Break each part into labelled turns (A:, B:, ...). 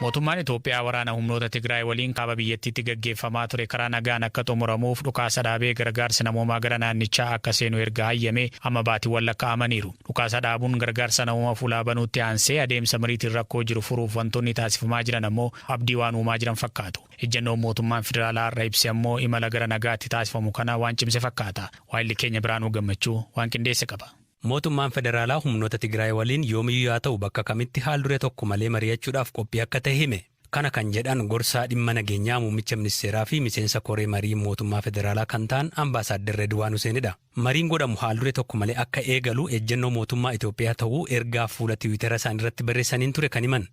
A: Mootummaan Itoophiyaa waraana humnoota Tigraay waliin kaaba biyyattiitti gaggeeffamaa ture karaa nagaan akka xumuramuuf dhukaasa dhaabee gargaarsi namoomaa gara naannichaa akka seenu erga hayyamee amma baatiiwwan lakkaa'amaniiru. Dhukaasa dhaabuun gargaarsa namoomaa fuulaa banuutti aansee adeemsa mariitiin rakkoo jiru furuuf wantoonni taasifamaa jiran ammoo abdii waan uumaa jiran fakkaatu. Ejjennoon mootummaan federaalaa har'a ibse ammoo imala gara nagaatti taasifamu kana waan cimse fakkaata. Waayilli keenya Biraanuu Gammachuu waan qindeesse qaba.
B: Mootummaan federaalaa humnoota Tigraay waliin yoomiyyuu haa ta'u bakka kamitti haal duree tokko malee mari'achuudhaaf qophii akka ta'e hime. Kana kan jedhan gorsaa dhimma nageenyaa muummicha ministeeraa fi miseensa koree marii mootummaa federaalaa kan ta'an Ambaasaaddar Redwaan Huseenidha. Mariin godhamu haal duree tokko malee akka eegalu ejjennoo mootummaa Itoophiyaa ta'uu ergaa fuula Tiwiitara isaanii irratti barreessaniin ture kan himan.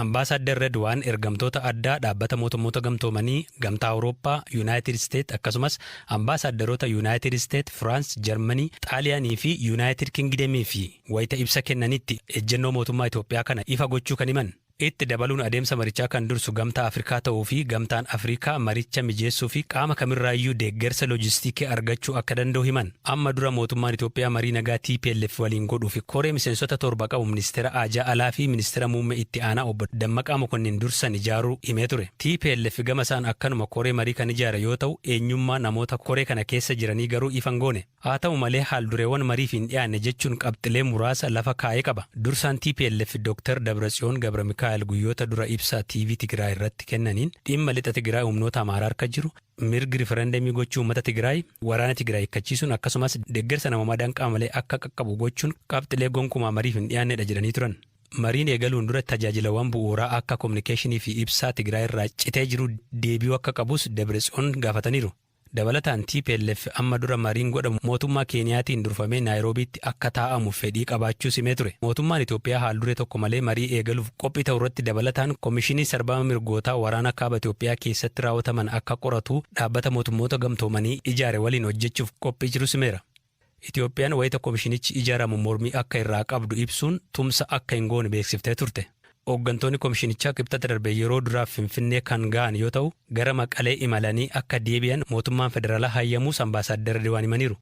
B: Ambaasaaddar Redwaan ergamtoota addaa dhaabbata mootummoota gamtoomanii, Gamtaa Awurooppaa, Yuunaayitid Isteet akkasumas ambaasaadarota Yuunaayitid Isteet, Firaans, Jarmanii, Xaaliyaanii fi Yuunaayitid Kingidemii fi wayita ibsa kennanitti ejjennoo mootummaa Itoophiyaa kana ifa gochuu kan himan. Itti dabaluun adeemsa marichaa kan dursu Gamtaa Afrikaa ta'uu fi Gamtaan Afrikaa maricha mijeessuu fi qaama kamirraayyuu deeggarsa loojistiikii argachuu akka danda'u himan. Amma dura mootummaan Itoophiyaa marii nagaa TPLF waliin godhuu fi koree miseensota 7 qabu ministeera Aajaa Alaa fi ministeera muummee itti aanaa obbo Dammaqaa Mokonnin dursan ijaaruu himee ture. TPLF gama isaan akkanuma koree marii kan ijaare yoo ta'u eenyummaa namoota koree kana keessa jiranii garuu ifa hin goone. Haa ta'u malee haal-dureewwan mariif hin dhiyaanne jechuun qabxilee muraasa lafa kaa'ee qaba. Dursaan tplf Dr. Dabratsiyoon Gabramikaa'el guyyoota dura ibsa TV Tigraay irratti kennaniin dhimma lixa Tigraay humnoota Amaaraa harka jiru, mirgi rifarandemii gochuu uummata Tigraay, waraana Tigraay hiikkachiisuun akkasumas deeggarsa namoomaa danqaa malee akka qaqqabu gochuun qabxilee gonkumaa mariif hin dhiyaannedha jedhanii turan. Mariin eegaluun dura tajaajilawwan bu'uuraa akka kominikeeshinii fi ibsaa Tigraay irraa citee jiru deebi'uu akka qabus Dabretsiyoon gaafataniiru. Dabalataan tplf amma dura mariin godhamu mootummaa Keeniyaatiin durfamee Naayiroobiitti akka taa'amu fedhii qabaachuus himee ture. Mootummaan Itoophiyaa haal-duree tokko malee marii eegaluuf qophii ta'uurratti dabalataan Komishinii Sarbama Mirgootaa waraana Kaaba Itoophiyaa keessatti raawwataman akka qoratu Dhaabbata Mootummoota Gamtoomanii ijaare waliin hojjechuuf qophii jirus himeera. Itoophiyaan wayita komishinichi ijaaramu mormii akka irraa qabdu ibsuun tumsa akka hin goone beeksiftee turte. Hooggantoonni komishinichaa Kibxata darbe yeroo duraaf Finfinnee kan gahan yoo ta'u, gara Maqalee imalanii akka deebi'an mootummaan federaalaa hayyamuus Ambaasaaddar Redwaan himaniiru.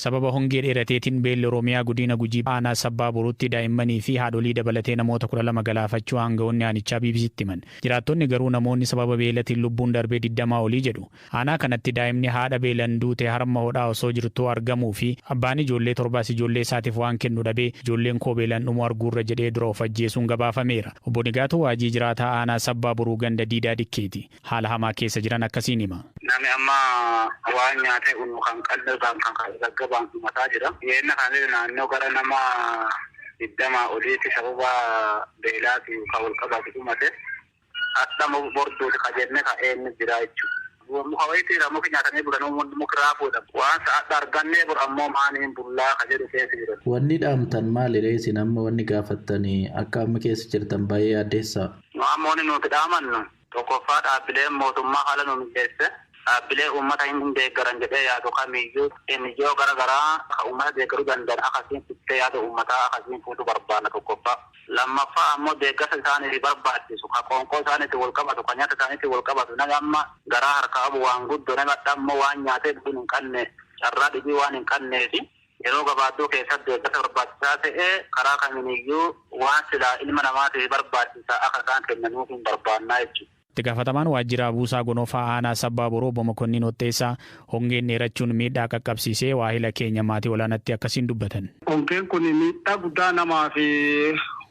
A: Sababa hongee dheerateetiin beelli Oromiyaa Godiina Gujii Aanaa Sabbaa Boruutti daa'immanii fi haadholii dabalatee namoota 12 galaafachuu aanga'oonni aanichaa BBCtti himan. Jiraattonni garuu namoonni sababa beelatiin lubbuun darbee 20 olii jedhu. Aanaa kanatti daa'imni haadha beelan duute harma hodhaa osoo jirtuu argamuu fi abbaan ijoollee torbaas ijoollee isaatiif waan kennu dhabee ijoolleen koo beelan dhumuu arguurra jedhee dura of ajjeesuun gabaafameera. Obbo Nigaatuu Waajii jiraataa aanaa Sabbaa Boruu ganda Diidaa Dikkeeti. Haala hamaa keessa jiran akkasiin hima.
C: Nami amma waan nyaatee unu kan qallabaan kan gaggabaan dhumataa jira. Dhiyeenna kanallee naannoo gara nama 20 oliiti sababa beelaatiin kan wal qabate dhumate. Hadha borduuti ka jenne ka eenyu jira jechuudha. Muka wayitii jira muki nyaatanii bulan muki raafuudha. Waan sa'aadha argannee bor ammoo maaniin bullaa ka jedhu keessa jiran.
D: Wanni dhaamtan maalidha isin amma wanni gaafattanii akka amma keessa jirtan baay'ee yaaddeessaa?
C: Nu amma wanni nuti dhaamannu Tokkoffaa, dhaabbileen mootummaa haala nu mijeesse, dhaabbilee uummata hin deeggaran jedhee yaadu kamiiyyuu, ngo gara garaa ka uummata deeggaruu danda'an akasiin fittee yaada uummataa akasiin fuutu barbaanna tokkoffaa. Lammaffaa ammoo deeggarsa isaaniif barbaachisu, ka qoonqoo isaaniitiin wal qabatu, ka nyaata isaaniitiin wal qabatu, nami amma garaa harkaa qabu waan guddo, nami hadha ammoo waan nyaatee dhugu hin qanne, carraa dhibii waan hin qanneefi, Yeroo gabaabduu keessatti deeggarsa barbaachisaa ta'e karaa kamiiniyyuu waan silaa ilma namaatiif barbaachisaa akka isaan kennanuufiin barbaannaa jechuudha.
A: Itti gaafatamaan Waajjiraa Buusaa Gonofaa Aanaa Sabbaa Boruu Obbo Mokonnin Hoxxeessaa hongeen dheerachuun miidhaa qaqqabsiisee waahila keenya Maatii Olaanaatti akkasiin dubbatan.
E: Hongeen kun miidhaa guddaa namaa fi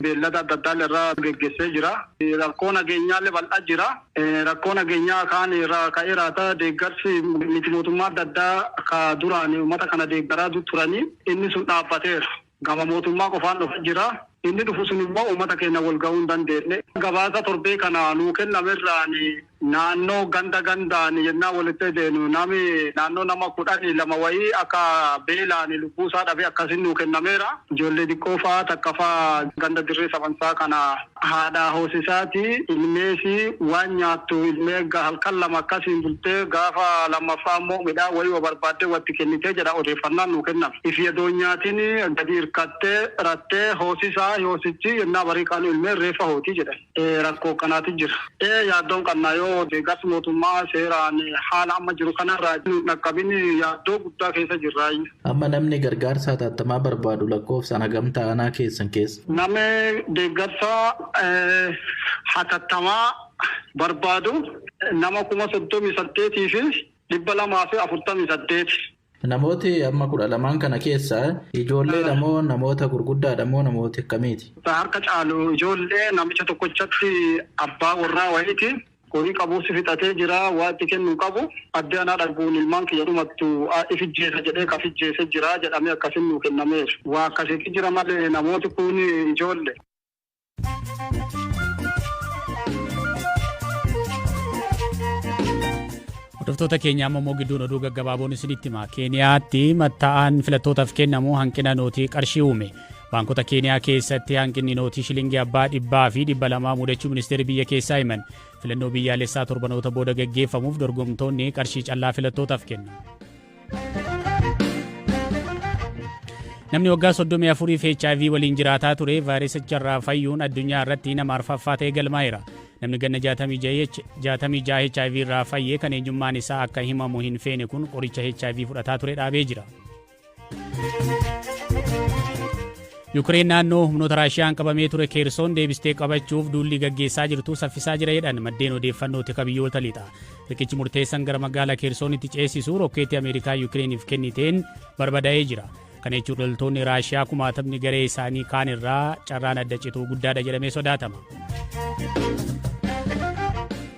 E: beellada adda addaa irra geggessee jira. Rakkoo nageenyaallee bal'aa jira. Rakkoo nageenyaa kaan irraa ka'ee raata deeggarsi miti mootummaa adda addaa ka duraan uummata kana deeggaraa turanii inni sun dhaabbateera. Gama mootummaa qofaan dhufa jira. Inni dhufu sun immoo uummata keenya wal ga'uu hin dandeenye. Gabaasa torbee kana nuu kennamerraan naannoo ganda gandaan yennaa walitti deenu nami naannoo nama 12 wayii akka beelaan lubbuu isaa dhabe akkasiin nuu kennameera. Ijoollee xiqqoo fa'aa takka fa'aa ganda dirree sabansaa kana haadha hoosisaati ilmeesi waan nyaattu ilmee halkan lama akkasiin bultee gaafa lammaffaa immoo midhaan wayii wa barbaaddee watti kennitee jedha odeeffannaan nuu kenname. If yadoon nyaatiin gadi hirkattee rattee hoosisaa hoosichi yennaa barii qaanu ilmeen reeffa hootii jedhan. Rakkoo akkanaati jira. Yaaddoon qannaa yoo Osoo deeggarsi mootummaa seeraan haala amma jiru kanarraa dhaqqabin yaaddoo guddaa keessa jirra.
D: Amma namni gargaarsa hatattamaa barbaadu lakkoofsaan hagam ta'anaa keessan keessa?
E: Namni deeggarsa hatattamaa barbaadu nama 38,248.
D: Namooti amma 12 kana keessa ijoolleedha moo namoota gurguddaadha moo namoota akkamiiti?
E: Harka caalu ijoollee namicha tokkochatti abbaa warraa wayiiti. Horii qabuus fixatee jira, waa itti kennuu qabu. Adde anaa dhaguun ilmaan kiyya dhumattu ifijjeessa jedhee kafijjeesse jira jedhamee akkasiin nuu kennameera. Waa akkasitti jira malee namooti kun ijoollee.
A: Hordoftoota keenya amma immoo gidduun oduu gaggabaaboon isinitti hima. Keeniyaatti matta'aan filattootaaf kennamu hanqina nootii qarshii uume. Baankota Keeniyaa keessatti hanqinni nootii shilingii abbaa 100 fi 200 mudachuu ministeerri biyya keessaa himan. Filannoo biyyaalessaa torbanoota booda gaggeeffamuuf dorgomtoonni qarshii callaa filattootaaf kennu. Namni waggaa 34 fi HIV waliin jiraataa ture vaayirasicharraa fayyuun addunyaa irratti nama arfaffaa ta'ee galmaa'eera. Namni ganna 66 HIV irraa fayyee kan eenyummaan isaa akka himamu hin feene kun qoricha HIV fudhataa ture dhaabee jira. Yukireen naannoo humnoota Raashiyaan qabamee ture Keersoon deebistee qabachuuf duulli gaggeessaa jirtu saffisaa jira jedhan maddeen odeeffannoo tika biyyoota lixa. Riqichi murteessan gara magaalaa Keersoonitti ceesisu rokkeetti Ameerikaa Yukireeniif kenniteen barbadaa'ee jira. Kana jechuun loltoonni Raashiyaa kumaatamni garee isaanii kaan irraa carraan adda cituu guddaadha jedhamee sodaatama.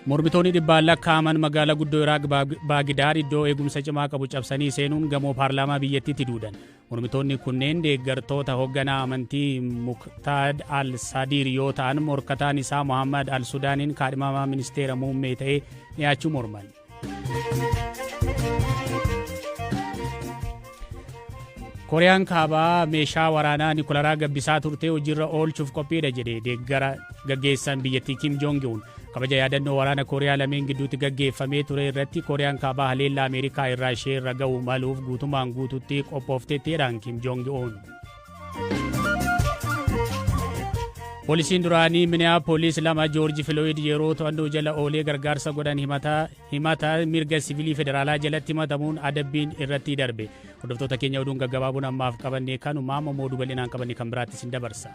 A: Mormitoonni dhibbaan lakkaa'aman magaalaa guddoo Iraaq Baagdaad iddoo eegumsa cimaa qabu cabsanii seenuun gamoo paarlaamaa biyyattiitti duudan. Mormitoonni kunneen deeggartoota hoogganaa amantii Muktaad al-Sadiir yoo ta'an morkataan isaa Mohammad al-Sudaaniin kaadhimamaa ministeera muummee ta'ee dhiyaachuu morman. Kooriyaan kaabaa meeshaa waraanaa Nikolaraa gabbisaa turte hojiirra oolchuuf qophiidha jedhe deeggara gaggeessan biyyattii Kim Jong Un. Kabaja yaadannoo waraana Kooriyaa lameen gidduutti gaggeeffamee ture irratti Kooriyaan kaabaa haleellaa Ameerikaa irraa ishee irra ga'u maluuf guutumaan guututti qophoofteetti jedhan Kim Jong Un. Poolisiin duraanii Minneapolis 2 Joorji Filooyid yeroo to'annoo jala oolee gargaarsa godhan himata mirga siviilii federaalaa jalatti himatamuun adabbiin irratti darbe. Hordoftoota keenya oduun gaggabaabuun ammaaf qabanne kanuma amma oduu bal'inaan qabanne kan biraatti isin dabarsa.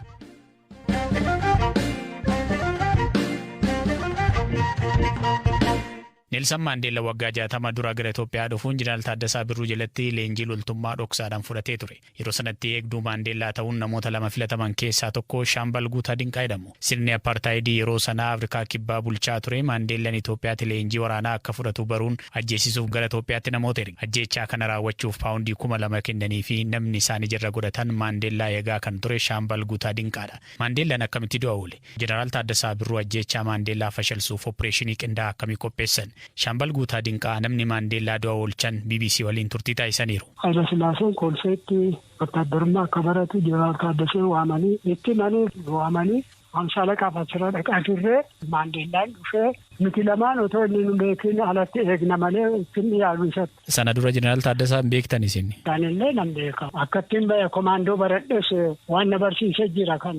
A: Neelsan Maandeellaa waggaa 60 dura gara Itoophiyaa dhufuun Jeneraal Taaddasaa Birruu jalatti leenjii loltummaa dhoksaadhaan fudhatee ture. Yeroo sanatti eegduu Maandeellaa ta'uun namoota 2 filataman keessaa tokko Shaambal Guutaa Dinqaa jedhamu. Sirni apartaayidii yeroo sanaa Afrikaa Kibbaa bulchaa ture Maandeellaan Itoophiyaatti leenjii waraanaa akka fudhatu baruun ajjeesisuuf gara Itoophiyaatti namoota erge. Ajjeechaa kana raawwachuuf paawundii 2000 kennanii fi namni isaan ijarra godhatan Maandeellaa eegaa kan ture Shaambal Guutaa Dinqaadha. Maandeellaan akkamitti du'a oole? Jeneraal Taaddasaa Birruu ajjeechaa Maandeellaa fashalsuuf opereeshinii qindaa'aa akkamii qopheessan? Shaambal Guutaa Dinqaa namni Maandeellaa du'a oolchan BBC waliin turtii taasisaniiru.
F: Hayila Sillaaseen Kolfeetti wattaaddarummaa akka baratu Jeneraal Taaddasee waamanii itti himanii waamanii Hamsaalaqaaf achirra dhaqaa turre Maandeellaan dhufee nuti lamaan otoo inni nu beekin alatti eegna malee ittiin dhiyaatu isatti.
A: Sana dura Jeneraal Taaddasaan beektan isin?
F: Isaanillee nan beeka. Akka ittiin komaandoo baradhes waan na barsiisee jira kan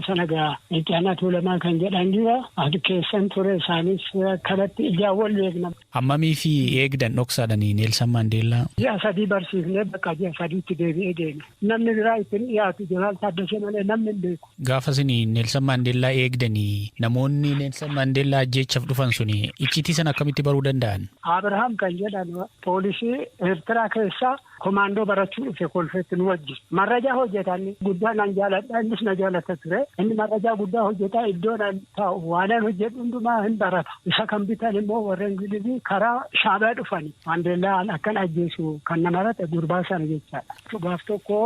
F: sana gaa itti aanaa Tuulamaa kan jedhan jira. Ati keessan ture isaanis akkanatti ijaan wal beekna.
A: Hammamii fi eegdan dhoksaadhanii Neelsan Maandeellaa?
F: Ji'a 3 barsiifnee bakka ji'a 3tti deebi'ee deeme. Namni biraa ittiin dhiyaatu Jeneraal Taaddasee malee namni hin beeku.
A: Gaafa isin Neelsan Maandeellaa eegdanii namoonni Neelsan Maandeellaa ajjeechaaf dhufan suni icciitii sana akkamitti baruu danda'an?
F: Abrahaam kan jedhan poolisii Eertiraa keessaa komaandoo barachuu dhufe Kolfeetti nu wajjin. Marrajaa hojjetan guddaa nan jaaladha innis na jaalata ture. Inni marrajaa guddaa hojjetaa iddoo nan taa'u waanan hojjedhu hundumaa hin barata. Isa kan bitan immoo warra Ingilizii karaa Shaabaa dhufani. Maandeellaan akkan ajjeesu kan nama rate gurbaa sana jechaadha. Gaaf tokko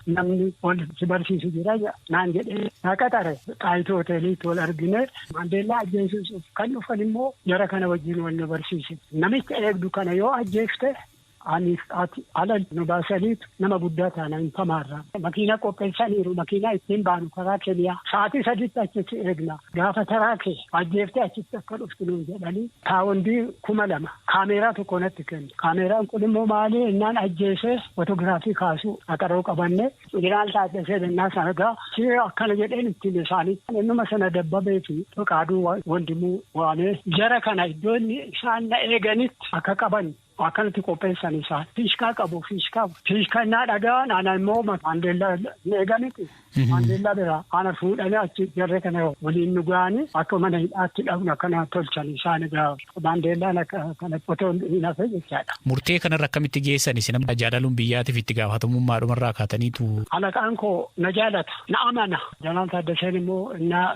F: namni wal si barsiisu jira naan jedhee na qaxare. Xaayituu hoteeliitti wal argine Maandeellaa ajjeesuuf kan dhufan immoo jara kana wajjin wal na barsiise. Namicha eegdu kana yoo ajjeefte Aniif ati ala nu baasaniitu nama guddaa taana hin tamaarra. Makiina qopheessaniiru, makiinaa ittiin baanu karaa Keniyaa. Sa'aatii 3tti achitti eegna. Gaafa taraa kee ajjeeftee achitti akka dhuftu nuun jedhanii paawundii 2000 kaameeraa tokko natti kennu. Kaameeraan kun immoo maali innaan ajjeesee fotoogiraafii kaasuu aqaroo qabanne Jeneraal Taaddasee jennaa sana gaa akkana jedheen ittiin isaanii. Innuma sana Dabbabee fi Fiqaaduu Wandimuu waamee jara kana iddoo inni isaan na eeganitti akka qaban akkanatti qopheessan isaan. Fiishkaa qabu, fiishkaa. Fiishkaa innaa dhaga'an ana immoo Maandeellaa ni eeganitti. Maandeellaa bira ana fuudhanii achi jarree kana waliin nu ga'anii akka mana hidhaatti dhabnu akkana tolchan isaan egaa Maandeellaan akka kanatti otoo hin hafe jechaadha.
A: Murtee kanarra akkamitti geessan isin amma jaalaluun biyyaatiif itti gaafatamummaadhumarraa kaataniitu?
F: Alaqaan koo na jaalata, na amana. Jeneraal Taaddaseen immoo innaa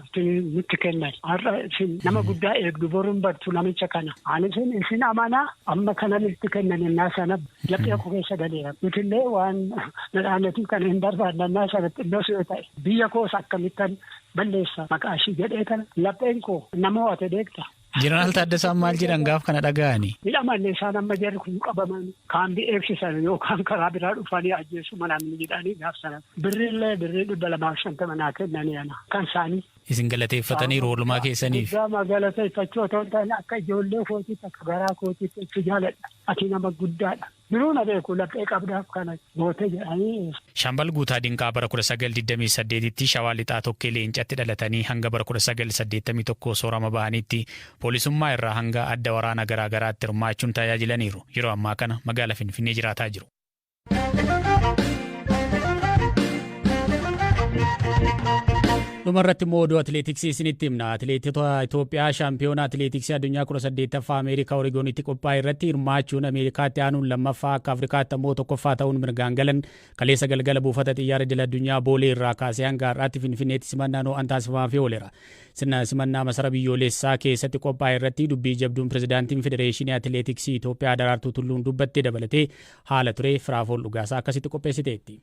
F: nutti kennan. Har'a isin nama guddaa eegdu, boruun bartu namicha kana. Ani isin amana, amma kana nutti kennan innaa sana laphee koo keessa galeera. Nutillee waan nadhaanatiif kana hin barbaadne innaa sana xinnoo yoo ta'e biyya koos akkamittan balleessa maqaa ishii jedhee kana lapheen koo nama ho'ate beekta.
A: Jeneraal Taaddasaan maal jedhan gaaf kana dhaga'ani?
F: Hidhamanne isaan amma jarri kun qabaman kaambii eegsisan yookaan karaa biraa dhufanii ajjeessu manaan jedhanii gaaf sana. Birriillee birrii 250 naa kennanii ana kan isaanii.
A: Isin galateeffataniiru oolmaa keessaniif.
F: Guddaa galateeffachuu otoo hin taane akka ijoollee kootiitti, akka garaa kootiitti itti jaaladha. Ati nama guddaadha. Biruu na beeku laphee qabdaaf kana goote jedhanii.
A: Shaambal Guutaa Dinqaa bara 1928tti Shawaa Lixaa Tokkee Leencatti dhalatanii hanga bara 1981 soorama bahanitti poolisummaa irraa hanga adda waraana garaa garaatti hirmaachuun tajaajilaniiru. Yeroo ammaa kana magaala Finfinnee jiraataa jiru. Dhumarratti immoo oduu atileetiksii isinitti himna. Atileetota Itoophiyaa shaampiyoona atileetiksii addunyaa 18ffaa Ameerikaa Oreegoonitti qophaa'e irratti hirmaachuun Ameerikaatti aanuun lammaffaa, akka Afrikaatti ammoo tokkoffaa ta'uun mirgaan galan kaleessa galgala buufata xiyyaara idil addunyaa Boolee irraa kaasee hanga har'aatti Finfinneetti simannaan ho'aan taasifamaafii ooleera. Sirna simannaa masara biyyoolessaa keessatti qophaa'e irratti dubbii jabduun pirezidaantiin Federeeshinii Atileetiksii Itoophiyaa Daraartuu Tulluun dubbatte dabalatee haala ture Firaafool Dhugaasaa akkasitti qopheessiteetti.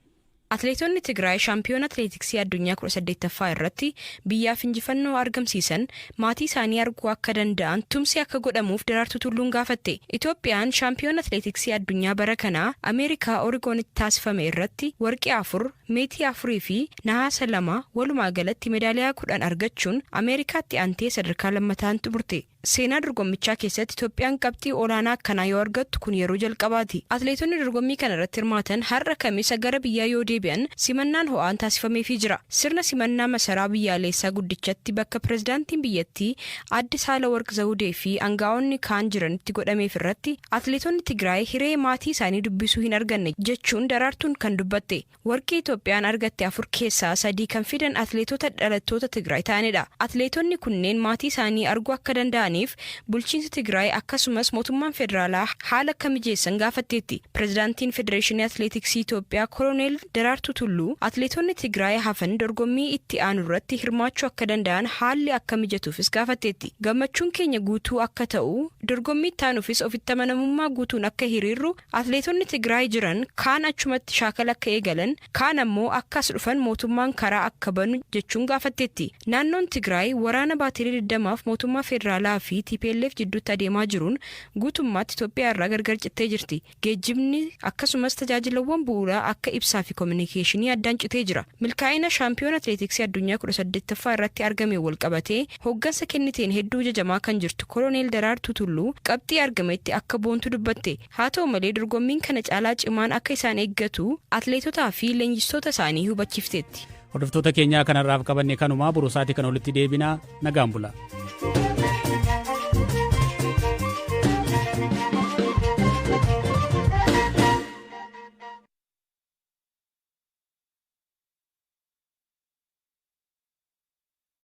G: Atileetonni Tigraay shaampiyoona atileetiksii addunyaa 18ffaa irratti biyyaaf injifannoo argamsiisan maatii isaanii arguu akka danda'an tumsi akka godhamuuf Daraartuu Tulluun gaafatte. Itoophiyaan shaampiyoona atileetiksii addunyaa bara kanaa Ameerikaa Oregoonitti taasifame irratti warqee 4, meetii 4 fi nahaasa 2 walumaa galatti medaaliyaa 10 argachuun Ameerikaatti aantee sadarkaa lammataan xumurte. Seenaa dorgommichaa keessatti Itoophiyaan qabxii olaanaa akkanaa yoo argattu kun yeroo jalqabaati. Atileetonni dorgommii kana irratti hirmaatan har'a Kamisa gara biyyaa yoo deebi'an simannaan ho'aan taasifameefii jira. Sirna simannaa masaraa biyyaaleessaa guddichatti bakka pirezidaantiin biyyattii Aadde Saalawarq Zawudee fi angaa'onni kaan jiranitti godhameef irratti atileetonni Tigraay hiree maatii isaanii dubbisuu hin arganne jechuun Daraartuun kan dubbatte. Warqee Itoophiyaan argatte 4 keessaa 3 kan fidan atileetota dhalattoota Tigraay ta'anidha. Atileetonni kunneen maatii isaanii arguu akka danda'aniif bulchiinsi Tigraay akkasumas mootummaan federaalaa haala akka mijeessan gaafatteetti. Pirezidaantiin Federeeshinii Atileetiksii Itoophiyaa Koloneel Daraartuu Tulluu atileetonni Tigraay hafan dorgommii itti aanurratti hirmaachuu akka danda'an haalli akka mijatuufis gaafatteetti. Gammachuun keenya guutuu akka ta'u, dorgommii itti aanuufis ofitti amanamummaa guutuun akka hiriirru Atileetonni Tigraay jiran kaan achumatti shaakala akka eegalan, kaan ammoo akka as dhufan mootummaan karaa akka banu jechuun gaafatteetti. Naannoon Tigraay waraana baatilee 20f mootummaa federaalaa fi tplf jidduutti adeemaa jiruun guutummaatti Itoophiyaa irraa gargar cittee jirti. Geejjibni, akkasumas tajaajilawwan bu'uuraa akka ibsaa fi kominikeeshinii addaan citee jira. Milkaa'ina Shaampiyoona Atileetiksii Addunyaa 18ffaa irratti argameen walqabatee hoggansa kenniteen hedduu jajamaa kan jirtu Koloneel Daraartuu Tulluu qabxii argametti akka boontu dubbatte. Haa ta'u malee dorgommiin kana caalaa cimaan akka isaan eeggatu atileetotaa fi leenjistoota isaanii hubachiifteetti.
A: Hordoftoota keenyaa kanarraaf qabanne kanumaa, boruu sa'aatii kan olitti deebinaa, nagaan bulaa.